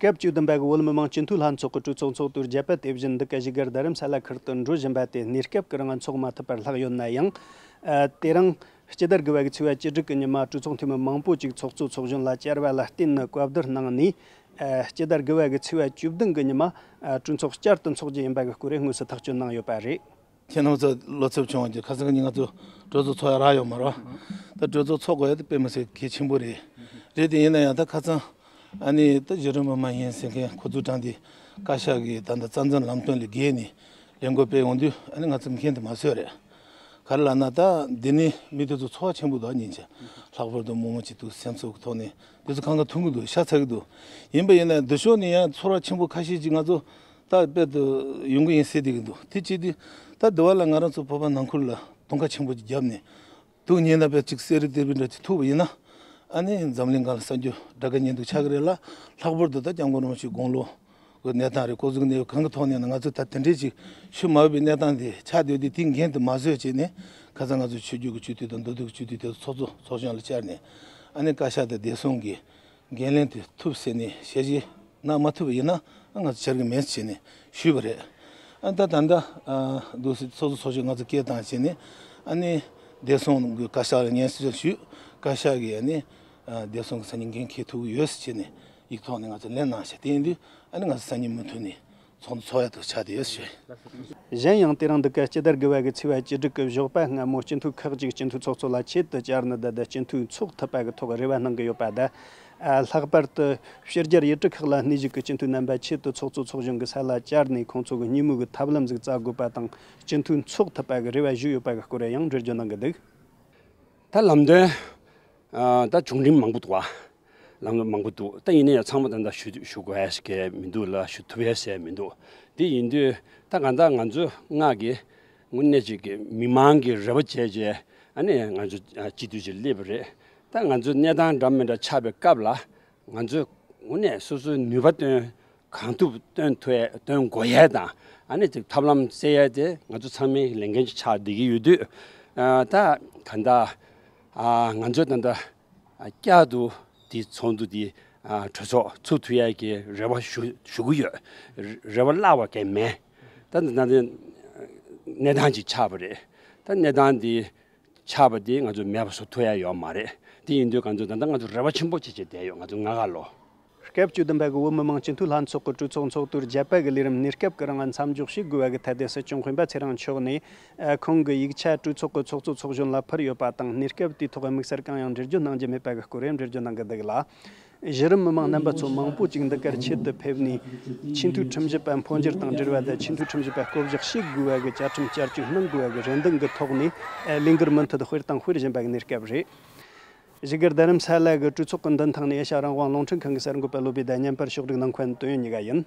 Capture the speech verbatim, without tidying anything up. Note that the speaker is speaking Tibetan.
སྐབས་བཅུ་བདུན་པ་གི་བོད་མི་མང་སྤྱི་འཐུས་ལྷན་ཚོགས་ཀྱི་གྲོས་ཚོགས་ཚོགས་དུས་བརྒྱད་པ་དེ་བཞིན་འདི་ག་བཞུགས་སྒར་རྡ་རམ་ས་ལ་ཁུལ་དུ་འགྲོ་བཞིན་པ་དེ་གནས་སྐབས་ཀྱི་རིང་འཚོགས་མ་ཐུབ་པར་ལྷག་ཡོད་ན་ཡང་། ཨ། དེ་རིང་སྤྱི་ཟླ་དགུ་པ་གི་ཚེས་པ་བཅུ་དྲུག་གི་ཉི་མ་གྲོས་ཚོགས་འཐུས་མི་མང་པོ་ཅིག་ཚོགས་གཙོ་ཚོགས་གཞོན་ལ་བཅར་བ་ལ་བརྟེན་ནས་བཀའ་བསྡུར་གནང་ནས། ཨ། སྤྱི་ཟླ་དགུ་པ་གི་ཚེས་པ་བཅུ་བདུན་གི་ཉི་མ། ཨ། གྲོས་ཚོགས་བསྐྱར་དུ་འཚོགས་རྒྱུ་ཡིན་པ་གི་སྐོར་དངོས་སུ་ཐག་གཅོད་གནང་ཡོད་པ་རེད། ཁྱེད་རྣམ་ཚོ་བློ་འཚབ་བྱུང་བ་གྱིས། ཁ་སང་གི་ཉིན་ང་ཚོ་གྲོས་ཚོགས་ཚོགས་ཡ་རག་ཡོད་མ་རེད། ད་གྲོས་ཚོགས་ཚོགས་དགོས་ཡ་དེ་དཔེ་མི་སྲིད་གལ་ཆེན་པོ་རེད། རེད་དེ་ཡིན་ན་ཡང་ད་ཁ་སང་ཨ་ནི་ད་གཞི་རིམ་མི་མང་ཡིན་ཟེར་མཁན་ཁོ་ཚོ་དྲངས་ཏེ་བཀའ་ཤག་གིས་ད་ལྟ་རྩ་འཛིན་ལམ་སྟོན་ལས་འགལ་ནས་ལས་འགུལ་སྤེལ་ཡོང་དུས། ཨ་ནི་ང་ཚོ་མཁྱེན་དུ་མ་ཚོད་རེད། ག་རེ་ལབ་ན་ད་འདི་ནི་མི་དེ་ཚོ་ཚོར་བ་ཆེན་པོ་འདུག་སྙིང་རྗེ། ལྷག་པར་དུ་མི་མང་གཅིག་འདུག་སེམས་ཚོར་གྱི་ཐོག་ནས་དེ་ཚོ་གང་ག་མཐོང་གི་འདུག་ཤ་ཚ་གི་འདུག་ཡིན་པ་ཡིན་ན་འདི་ཕྱོགས་ནས་ཡང་ཚོར་བ་ཆེན་པོ་ཁ་ཤས་ཅིག་ང་ཚོ་ད་དཔེ་དུ་ཡོང་གི་ཡིན་ཟེར་བསྡད་ཀྱི་འདུག་དེ་བྱས་དུས་ད་འདི་བ་ལ་ང་རང་ཚོ་བོད་པ་ནང་ཁུལ་ལ་གདོང་ཁ་ཆེན་པོ་ཅིག་བརྒྱབ་ནས་དུག་ཉེས་ན་དཔེ་ཅིག་གསེར་རི་གཏེར་བུ་འདྲ་ཅིག་ཐུག་པ་ཡིན་ན། ཨ་ནི་འཛམ་གླིང་སྒང་ལ་གསར་འགྱུར་དྲ་དགའ་སྙིང་སྡུག་ཆགས་ཀྱི་རེད་ལ། ལྷག་པར་དུ་ད་སྐྱབས་མགོན་རིན་པོ་ཆེའི་དགུང་ལོ་གི་གནས་སྟངས་རེད། སྐུ་གཟུགས་གནས་བབ་གང་གི་ཐོག་ནས་ན་ང་ཚོ་ད་དེ་འདྲའི་ཅིག་ཞུ་མ་འོས་པའི་གནས་སྟངས་དེ་ཆགས་བསྡད་དུས། དེ་འགན་དུ་མ་བཟོད་བྱས་ནས་ཁ་སང་ང་ཚོ་ཆོས་བརྒྱུད་ཀྱི་སྤྱི་འཐུས་དང་མདོ་སྟོད་ཀྱི་སྤྱི་འཐུས་དེ་ཚོགས་གཙོ་ཚོགས་གཞོན་ལ་བཅར་ནས། ཨ་ནི་བཀའ་ཤག་དང་བདེ་སྲུང་གི་འགན་ལེན་དེ་ཐུབ་ཟེར་ནས་ཞལ་བཞེས་གནང་མ་ཐུབ་པ་ཡིན་ན། ང་ཚོ་བཅར་གི་མེད་ཟེར་ནས་ཞུས་པ་རེད། ཨ་ད་ད་ལྟ་ཨ་འདུག་སེ་ཚོགས་གཙོ་ཚོགས་གཞོན་ང་ཚོ་སྐད་བཏང་བྱས་ནས། ཨ་ནི་བདེ་སྲུང་གི་བཀའ་ཤག་ལ་སྙན་སེང་ཞུས། བཀའ་ཤག་གིས་ཨ་ནི་ཨ་བདེ་སྲུང་གི་སང་ཉིན་འགན་འཁྱེར་ཐུབ་ཀྱི་ཡོད་ཟེར་བྱས་ནས་ཡིག་ཐོག་ནས་ང་ཚོ་ལན་གནང་ཤག་དེ་ཡིན་དུས་ཨ་ནི་ང་ཚོ་སང་ཉིན་མུ་མཐུད་ནས་ཚོགས་འདུ་ཚོགས་ཡ་དུ་ཆགས་བསྡད་ཡོད་ཟེར། གཞན་ཡང་དེ་རིང་འདི་ག་སྤྱི་ཟླ་དགུ་པ་གི་ཚེས་པ་བཅུ་དྲུག་གི་ཞོགས་པ་སྔ་མོ་སྤྱི་འཐུས་ཁག་ཅིག་སྤྱི་འཐུས་ཚོགས་གཙོ་ལ་ཆེད་དུ་བཅར་ནས། ད་ལྟ་སྤྱི་འཐུས་འཚོགས་ཐུབ་པ་གི་ཐོག་རེ་བ་གནང་གི་ཡོད་པ་དང་། ཨ། ལྷག་པར་དུ་ཕྱི་རྒྱལ་ཡུལ་གྲུ་ཁག་ལ་གནས་བཞུགས་ཀྱི་སྤྱི་འཐུས་རྣམ་པ་ཆེད་དུ་ཚོགས་གཙོ་ཚོགས་གཞོན་གྱི་ས་ལ་བཅར་ནས་ཁོང་ཚོ་གི་གཉིས་མོས་ཀྱི་ཐབས་ལམ་ཟིག་བཙལ་དགོས་པ་དང་། སྤྱི་འཐུས་འཚོགས་ཐུབ་པ་གི་རེ་བ་ཞུས་ཡོད་པ་གི་སྐོར་ཡང་འགྲེལ་བརྗོད་གནང་གི་འདུག་ད་ལམ་སྟོན། ཨ། ད་བྱུང་རིམ་མང་པོ་འདུག་བ། ལམ་སྟོན་མང་པོ་འདུག་ད་ཡིན་ན་ཡང་ཚང་མ་ད་ལྟ་ཞུ་ཞུ་དགོས་ཡ་ཞིག་མི་འདུག་ལ། ཞུ་ཐུབ་ཡ་ཞིག་མི་འདུག་དེ་ཡིན་དུས་ད་གང་ལྟར་ང་ཚོ་ང་གི་དངོས་གནས་ཅིག་གི་མི་མང་གི་རེ་བ་བྱས་བྱས། ཨ་ནི་ང་ཚོ་ཨ་སྤྱི་འཐུས་ཅིག་སླེབས་པ་རེད། ད་ང་ཚོ་གནས་སྟངས་འདྲ་མི་འདྲ་ཆགས་པའི་སྐབས་ལ། ང་ཚོས་དངོས་གནས་སོ་སོའི་ནུས་པ་བཏོན། གང་ཐུབ་བཏོན་ཐུབ་ཡ་བཏོན་དགོས་ཡ་དང་། ཨ་ནི་ཅིག་ཐབས་ལམ་བཙལ་ཡ་དེ་ང་ཚོ་ཚང་མའི་ལས་འགན་ཅིག་ཆགས་བསྡད་ཀྱི་ཡོད་དུས། ཨ། ད་གང་ལྟར་ཨ་ང་ཚོ་ད་ལྟ་ཨ་བསྐྱར་དུ་དེ་ཚོགས་འདུ་དེ་ཨ་གྲོས་ཚོགས་ཚུགས་ཐུབ་ཡ་གི་རེ་བ་ཞུ་ཞུ་གི་ཡོད། རེ་བ་བརླག་པ་གང་མེད། ད་ད་ད་གནས་སྟངས་ཅིག་ཆགས་པ་རེད། ད་གནས་སྟངས་དེ་ཆགས་པ་དེ་ང་ཚོ་མེད་པ་བཟོ་ཐུབ་ཡ་ཡོད་མ་རེད། དེ་ཡིན་དུས་ང་ཚོ་ད་ལྟ་ང་ཚོ་རེ་བ་ཆེན་པོ་བྱེད་བྱེད་བསྡད་ཡོད། ང་ཚོ་ང་ག་ལོ། སྐབས་བཅུ་བདུན་པ་གི་བོད་མི་མང་སྤྱི་འཐུས་ལྷན་ཚོགས་ཀྱི་གྲོས་ཚོགས་ཚོགས་དུས་བརྒྱད་པ་གི་ལས་རིམ་གནས་སྐབས་ཀྱི་རིང་མཚམས་འཇོག་བྱེད་དགོས་པ་གི་ཐད་དེ། སྲིད་སྐྱོང་སྤེན་པ་ཚེ་རིང་མཆོག་ནས་ཁོང་གི་ཡིག་ཆ་གྲོས་ཚོགས་ཀྱི་ཚོགས་གཙོ་ཚོགས་གཞོན་ལ་ཕུལ་ཡོད་པ་དང་། གནས་སྐབས་དེའི་ཐོག་དམིགས་བསལ་གང་ཡང་འགྲེལ་བརྗོད་གནང་རྒྱུ་མེད་པ་གི་སྐོར་ཡང་འགྲེལ་བརྗོད་གནང་གི་འདུག་ལ། གཞི་རིམ་མི་མང་རྣམ་པ་ཚོ་མང་པོ་ཅིག་འདི་གར་ཆེད་དུ་ཕེབས་ནས། ཆེས་མཐོའི་ཁྲིམས་ཞིབ་པ་འཕོ་འགྱུར་དང་འབྲེལ་བ་དང་། ཆེས་མཐོའི་ཁྲིམས་ཞིབ་པ་བསྐོ་གཞག་བྱེད་དགོས་པ་གི་བཅའ་ཁྲིམས་བསྐྱར་བཅོས་གནང་དགོས་པ་གི་རེ་འདུན་གྱི་ཐོག་ནས་ལས་འགུལ་མུ་མཐུད་སྤེལ་དང་སྤེལ་བཞིན་པ་གི་གནས་སྐབས་རེད། བཞུགས་སྒར་རྡ་རམ་ས་ལ་གི་གྲོས་ཚོགས་ཀྱི་མདུན་ཐང་ནས་ཨེ་ཤ་ཡ་རང་དབང་རླུང་འཕྲིན་ཁང་གི་གསར་འགོད་པ་བློ་བྷེ་དང་། བརྙན་པར་ཕྱོགས་སྒྲིག་གནང་མཁན་དོན་ཡོད་གཉིས་ཀ་ཡིན།